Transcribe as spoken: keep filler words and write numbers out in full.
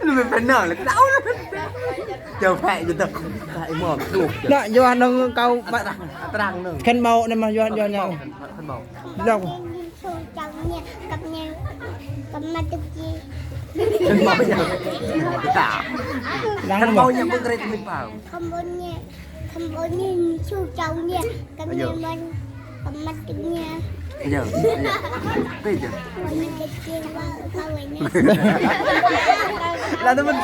Lu mày phải nở là tao. Chào phải cho tao. Phải mò thuốc. Nọ, Yuan nâng cao. Trang nâng. Khăn màu này mà Yuan, Yuan nhau. Khăn màu. Dòng. Khăn màu nhỉ? Khăn màu nhỉ? Bưng rệt mày bảo. Khăn màu nhỉ? Khăn màu nhỉ? Su châu nhỉ? Khăn màu. Khăn màu nhỉ? Ayo, ayo. Apa itu? Lah, teman.